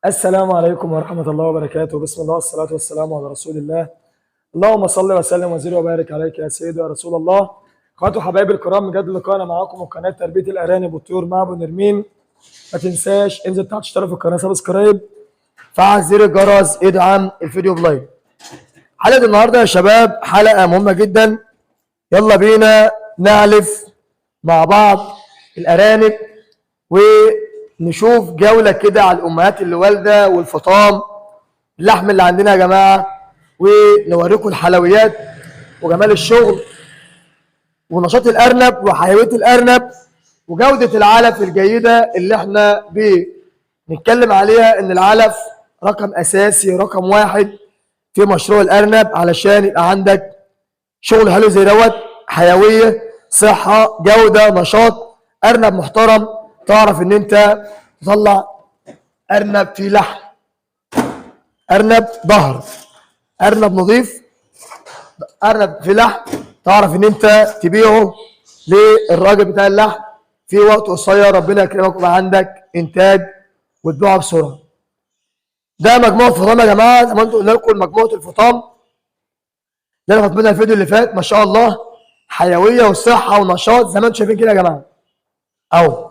السلام عليكم ورحمة الله وبركاته. بسم الله والصلاة والسلام على رسول الله. اللهم صل وسلم وزد وبارك عليك يا سيدي يا رسول الله. اخواتي وحبايبي الكرام، بجد لقاءنا معاكم وقناة تربية الأرانب والطيور مع أبو نرمين. ما تنساش انزل تحت اشترك في القناة، subscribe، فعل زر الجرس، ادعم الفيديو ب like. حلقة النهاردة يا شباب حلقة مهمة جدا. يلا بينا نعلف مع بعض الأرانب ونشوف جولة كده على الأمهات اللي والدة والفطام، اللحم اللي عندنا يا جماعة، ونوريكم الحلويات وجمال الشغل ونشاط الأرنب وحيوية الأرنب وجودة العلف الجيدة اللي احنا بنتكلم عليها، إن العلف رقم أساسي رقم واحد في مشروع الأرنب، علشان يبقى عندك شغل حلو زي دوت، حيوية، صحة، جودة، نشاط، أرنب محترم، تعرف إن أنت تطلع أرنب فيه لحم، أرنب ظهر، أرنب نظيف، أرنب فيه لحم، تعرف إن أنت تبيعه للراجل بتاع اللحم في وقت قصير، ربنا يكرمك ويبقى عندك إنتاج وتبيعه بسرعة. ده مجموعة فطام يا جماعة، زي ما انتوا قلنا لكم مجموعة الفطام اللي انا فاطمتها الفيديو اللي فات، ما شاء الله حيوية وصحة ونشاط زي ما انتم شايفين كده يا جماعة اهو.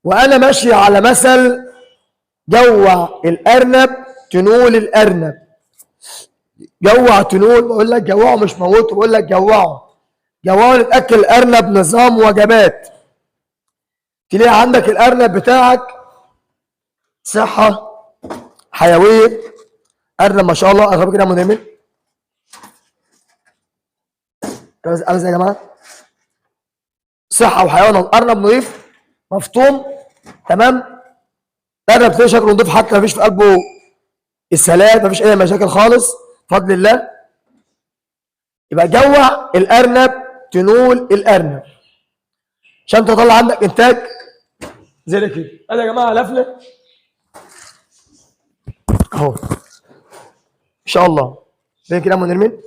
وانا ماشي على مثل جوع الارنب تنول الارنب، جوع تنول، بقول لك جوعه مش موته، بقول لك جوعه جوعه، نتاكل الارنب نظام وجبات، تلاقي عندك الارنب بتاعك صحة حيوية، ارنب ما شاء الله. قرب كده يا منيمن، عامل يا جماعة صحة وحيوان، ارنب نظيف مفطوم تمام، ارنب تلاقي شكله نظيف، حتى مفيش في قلبه اسهالات، مفيش اي مشاكل خالص بفضل الله. يبقى جوع الارنب تنول الارنب عشان تطلع عندك انتاج زي ده كده. ادي يا جماعة لفله اهو ان شاء الله. فين كده يا منيرمين؟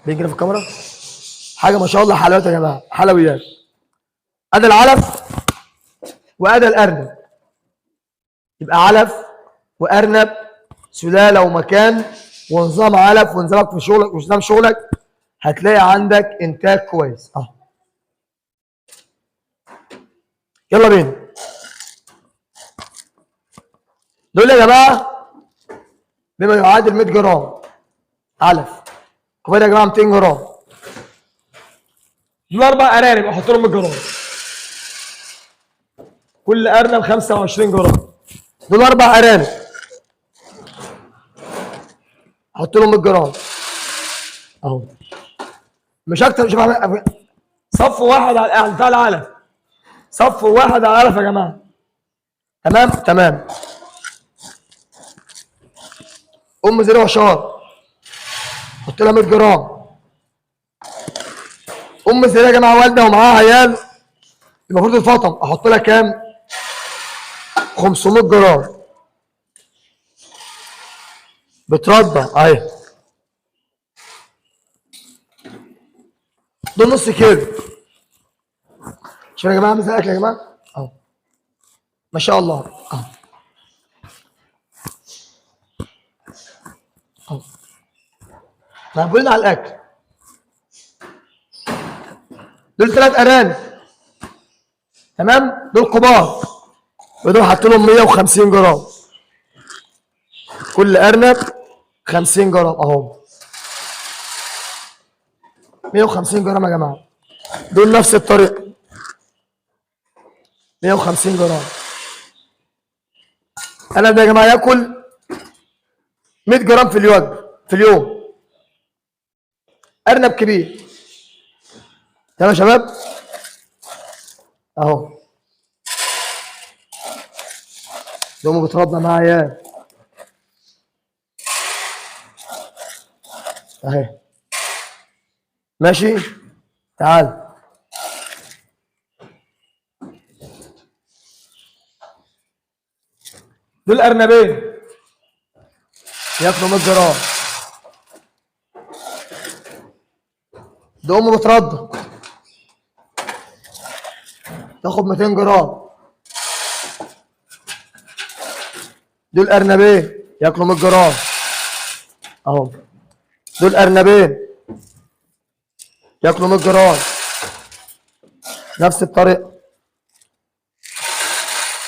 فين كده في الكاميرا؟ حاجة ما شاء الله، حلويات يا جماعة، حلويات. ادي العلف وادي الارنب، يبقى علف وارنب، سلالة ومكان ونظام علف ونظامك في شغلك ونظام شغلك، هتلاقي عندك انتاج كويس اهو. يلا بينا. دول يا جماعة بما يعادل 100 جرام علف، كفاية يا جماعة 200 جرام. دول 4 ارانب احط لهم 100 جرام، كل ارنب 25 جرام. دول 4 ارانب احط لهم 100 جرام اهو، مش اكتر. شوف صف واحد على بتاع العلف، صف واحد على العلف يا جماعة. تمام تمام. ام زرع شار حط لها 100 جرام. ام زرع يا جماعة والده ومعاها عيال، المفروض الفطم احط لها كام؟ 500 جرام. بترضع اهي، دول نص كيلو. شوف يا جماعة مثل الاكل يا جماعة اهو ما شاء الله اهو اهو، مقبولين على الاكل. دول 3 ارانب تمام، دول كبار، ودول حاطين لهم 150 جرام، كل ارنب 50 جرام اهو، 150 جرام يا جماعة. دول نفس الطريقة 150 جرام. انا ده يا جماعة ياكل 100 جرام في الوجبة في اليوم، ارنب كبير. تمام يا شباب اهو. دومه بتربى معايا اهي، ماشي. تعال دول ارنبين ياكلوا 100 جرام. ده امه بترضى. تاخد 200 جرام. دول ارنبين ياكلوا 100 جرام اهو. دول ارنبين ياكلوا 100 جرام نفس الطريقة.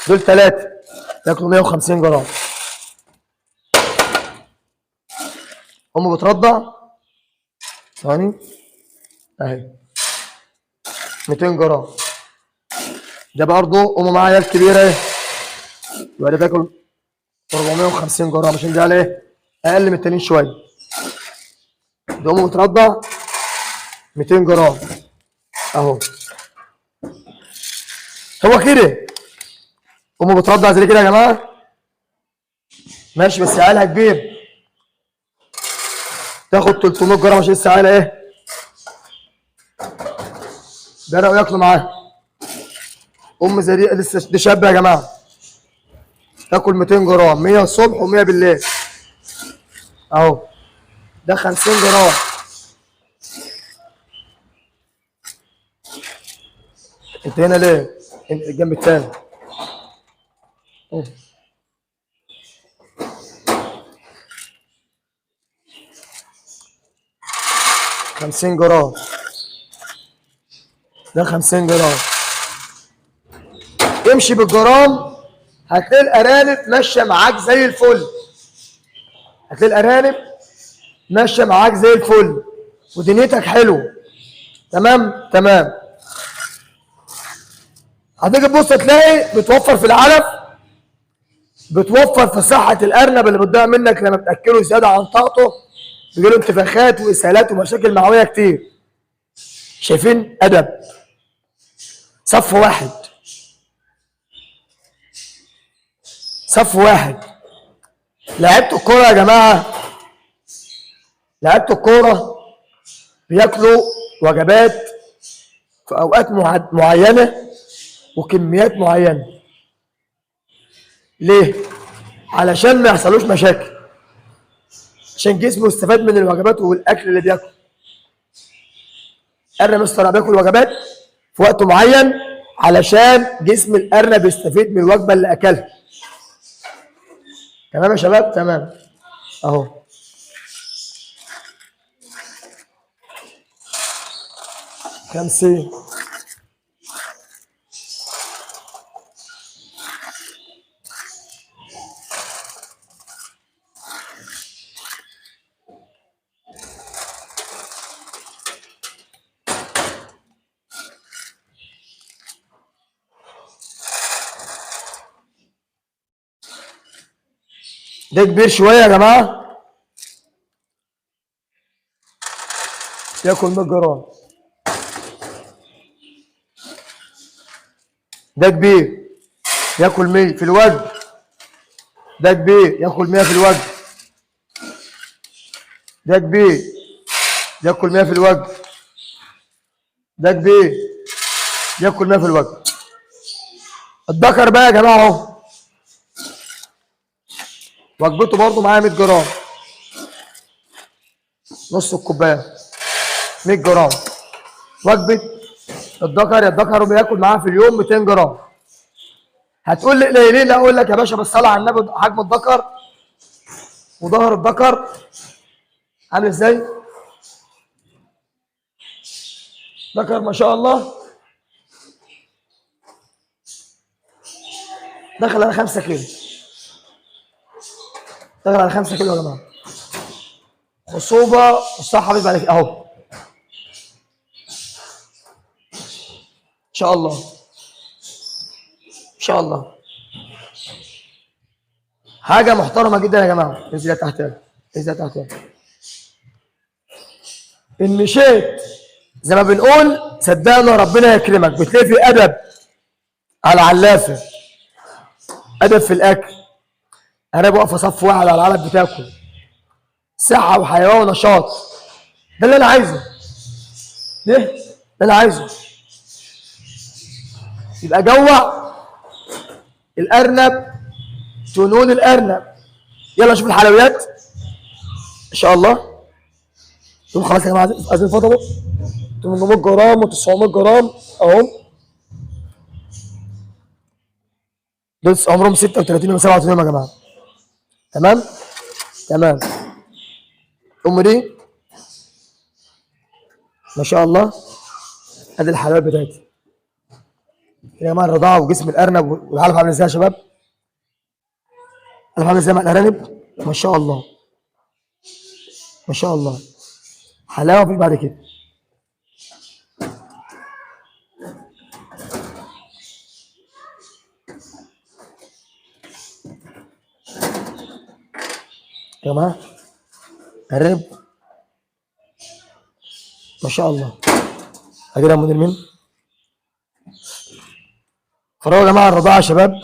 دول 3 ياكلوا 150 جرام. امه بترضع ثواني اهي 200 جرام. ده برضه امه معاها عيال كبيرة اهي، يبقى ده تاكل 450 جرام عشان ده عليه اقل من التانيين شوية. ده امه بترضع 200 جرام اهو. هو كده امه بترضع زي كده يا جماعة، ماشي، بس عيالها كبير، تاخد 300 جرام عشان لسه عيالها ايه، بدأوا ياكلوا معاها. ام زي دي لسه دي شابه يا جماعة، تاكل 200 جرام، 100 الصبح و100 بالليل اهو. ده 50 جرام. انت هنا ليه؟ الجنب التاني. 50 جرام، ده 50 جرام. امشي بالجرام هتلاقي الارانب ماشية معاك زي الفل، هتلاقي الارانب ماشية معاك زي الفل ودنيتك حلوة. تمام تمام. هتيجي تبص تلاقي بتوفر في العلف، بتوفر في صحة الارنب اللي بتضيع منك لما بتاكله زيادة عن طاقته، بيجيله انتفاخات واسهالات ومشاكل معويه كتير. شايفين ادب صف واحد، صف واحد. لعيبة الكورة يا جماعة، لعيبة الكورة بياكلوا وجبات في اوقات معينة وكميات معينة. ليه؟ علشان ما يحصلوش مشاكل، عشان جسمه يستفاد من الوجبات والاكل اللي بياكله. الارنب مستر بياكل وجبات في وقت معين علشان جسم الارنب يستفيد من الوجبة اللي اكلها. تمام يا شباب؟ تمام اهو. 50. ده كبير شوية يا جماعة، ياكل 100 جرام. ده كبير ياكل 100 في الوجه. ده كبير ياكل 100 في الوجه. ده كبير ياكل 100 في الوجه. ده كبير ياكل 100 في الوجه. الذكر بقى يا جماعة اهو، وجبته برضه معايا 100 جرام، نص الكوباية 100 جرام. وجبة الذكر، الذكر بياكل معاه في اليوم 200 جرام. هتقول لي قليلين؟ لا، اقول لك يا باشا بالصلاة على النبي، حجم الذكر وظهر الذكر عامل ازاي؟ ذكر ما شاء الله دخل على 5 كيلو، دخل على 5 كيلو يا جماعة. خصوبة والصحة بيبقى عليك اهو ان شاء الله، ان شاء الله. حاجة محترمه جدا يا جماعة. انزل تحت يلا، انزل تحت يلا. ان مشيت زي ما بنقول صدقنا ربنا يكرمك، بتلاقي في ادب على العلافه، ادب في الاكل. انا بقف صف واحد على العلف بتاكل، صحة وحيوية ونشاط. ده اللي انا عايزه. ليه؟ ده اللي انا عايزه. يبقى جوع الارنب، تنون الارنب. يلا نشوف الحلويات ان شاء الله. دول خلاص يا جماعة، عايزين فضلوا 800 جرام و900 جرام اهو. دول عمرهم 36 يوم 37 يوم يا جماعة. تمام؟ تمام. ام دي ما شاء الله ادي الحلويات بتاعتي يا جماعة. الرضاعة وجسم الارنب والعلف عامل ازاي يا شباب؟ العلف عامل ازاي مع الارانب؟ ما شاء الله ما شاء الله، حلاوة مفيش بعد كده. يا جماعة ارانب ما شاء الله. ادي يا مدير مين؟ اتفرجوا يا جماعة الرضاعة يا شباب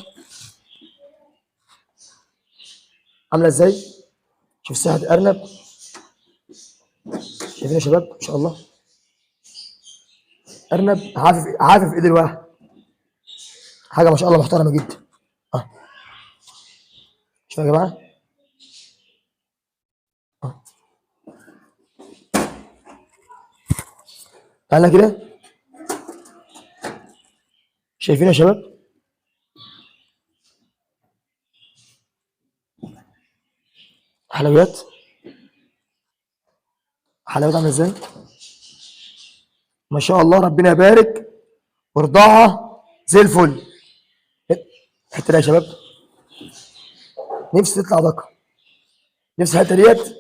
عامله ازاي. شوف صحة الارنب، شايفين يا شباب؟ ما شاء الله ارنب عافف عافف ايد الواحد، حاجة ما شاء الله محترمه جدا. شوفوا يا جماعة. تعالى كده، شايفين يا شباب؟ حلويات، حلويات عامله ازاي؟ ما شاء الله ربنا يبارك، ورضاعه زي الفل. الحتة دي يا شباب نفسي تطلع دقه، نفسي الحتة ديت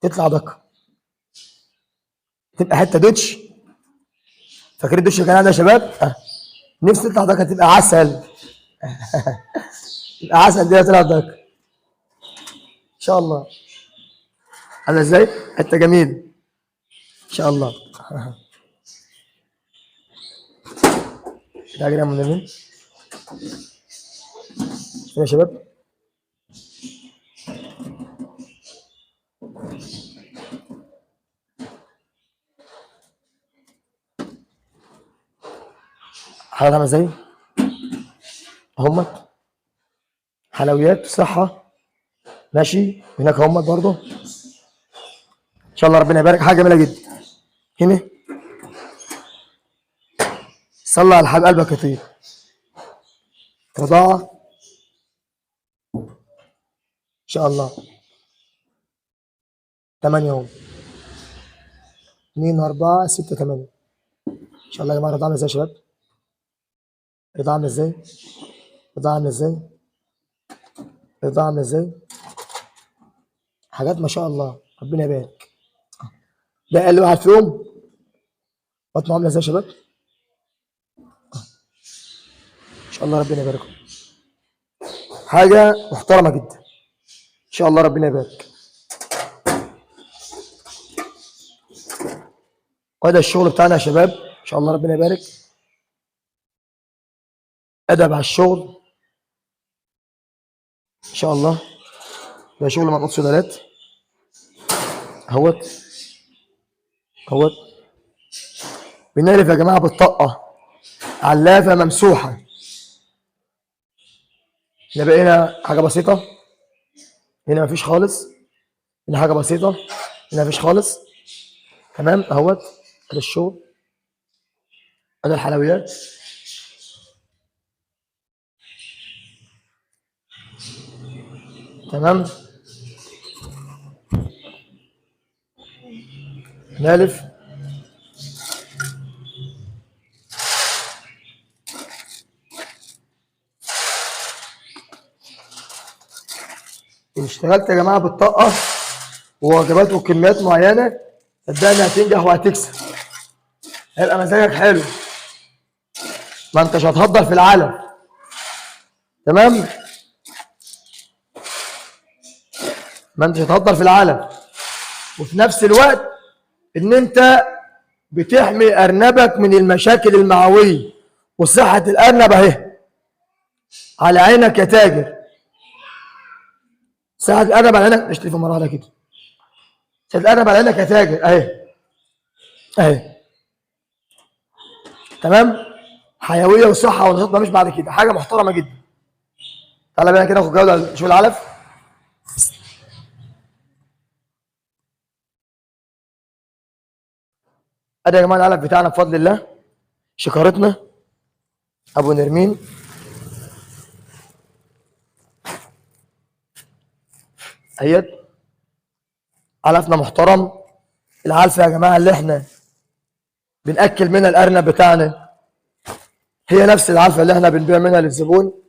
تطلع دقه، تبقى حتة دوتش. فاكرين الدوتش اللي كان عندنا يا شباب؟ نفسي تطلع دقه، تبقى عسل. تبقى عسل دي تطلع دقه ان شاء الله. عامله ازاي؟ حتة جميلة ان شاء الله. ده كده من يا شباب. حلويات عامله ازاي؟ اهمت حلويات صحة ماشي. هناك اهمت برضه ان شاء الله ربنا يبارك، حاجة جميلة جدا. هنا صلى على حبيب قلبك يطيب. رضاعه ان شاء الله 8 يوم، 2 4 6 8 ان شاء الله يا جماعة. رضاعه عامله ازاي يا شباب؟ رضاعه عامله ازاي؟ رضاعه عامله ازاي؟ رضاعه عامله ازاي؟ حاجات ما شاء الله ربنا يبارك. ده اقل واحد فيهم بطنه عامله ازاي يا شباب؟ ان شاء الله ربنا يباركم، حاجة محترمه جدا ان شاء الله ربنا يبارك. وهذا الشغل بتاعنا يا شباب ان شاء الله ربنا يبارك. ادب على الشغل ان شاء الله. ده شغل منقوط سدالات اهوت اهوت. بنعرف يا جماعة بالطاقة، علافه ممسوحة. احنا بقينا حاجة بسيطة، هنا مفيش خالص، هنا حاجة بسيطة، هنا مفيش خالص. تمام اهوت. ادي الشغل، ادي الحلويات. تمام. نالف اشتغلت يا جماعة بالطاقة ووجبات وكميات معينة، صدقني هتنجح وهتكسب، هيبقى مزاجك حلو، ما انتش هتهدر في العالم. تمام، ما انتش هتهدر في العالم، وفي نفس الوقت ان انت بتحمي ارنبك من المشاكل المعويه، وصحة الارنب اهي على عينك يا تاجر. صحة الارنب على عينك، اشتري في مرة واحدة كده. صحة الارنب على عينك يا تاجر اهي اهي. تمام، حيوية وصحة ونشاط مش بعد كده، حاجة محترمه جدا. تعالى بينا كده ناخد جولة نشوف العلف. ادي يا جماعة العلف بتاعنا بفضل الله، شكارتنا ابو نرمين. اهيت علفنا محترم. العلفه يا جماعة اللي احنا بنأكل منها الارنب بتاعنا هي نفس العلفه اللي احنا بنبيع منها للزبون.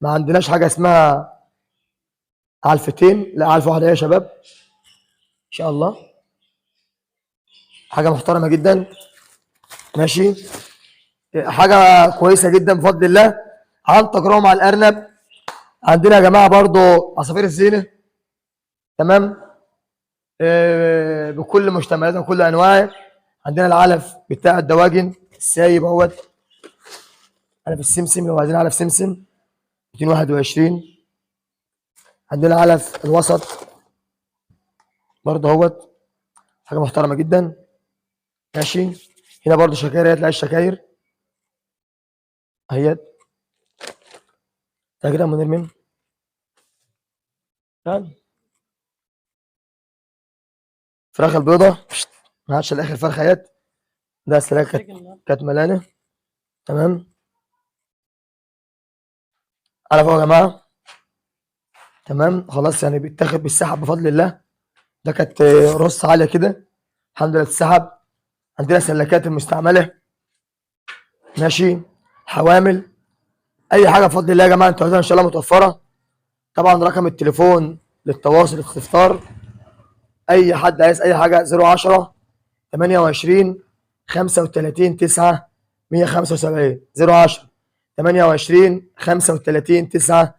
ما عندناش حاجة اسمها علفتين، لا علفه واحدة يا شباب ان شاء الله. حاجة محترمه جدا، ماشي، حاجة كويسة جدا بفضل الله عن تجربه مع الارنب. عندنا يا جماعة برضو عصافير الزينة، تمام، بكل مشتملاتها وكل انواعها. عندنا العلف بتاع الدواجن السايب اهوت، علف السمسم لو عايزين علف سمسم 221. عندنا علف الوسط برضه اهوت، حاجة محترمه جدا، ماشي. هنا برضه شكاير، هتلاقي الشكاير اهيت. ده كده منير مين؟ تعال. فراخ البيضة ما عادش الاخر فرخة اهيت، ده السلاكه كانت ملانة، تمام. على فوق يا جماعة، تمام، خلاص يعني بيتاخد بالسحب بفضل الله. ده كانت رص عالية كده، الحمد لله اتسحب. عندنا سلكات المستعملة، ماشي، حوامل، اي حاجة بفضل الله يا جماعة انتوا عايزينها ان شاء الله متوفرة. طبعا رقم التليفون للتواصل الاستفسار، اي حد عايز اي حاجة 010 28 35 9 175، 010 28 35 9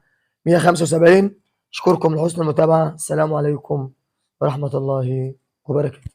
175. اشكركم لحسن المتابعة، السلام عليكم ورحمة الله وبركاته.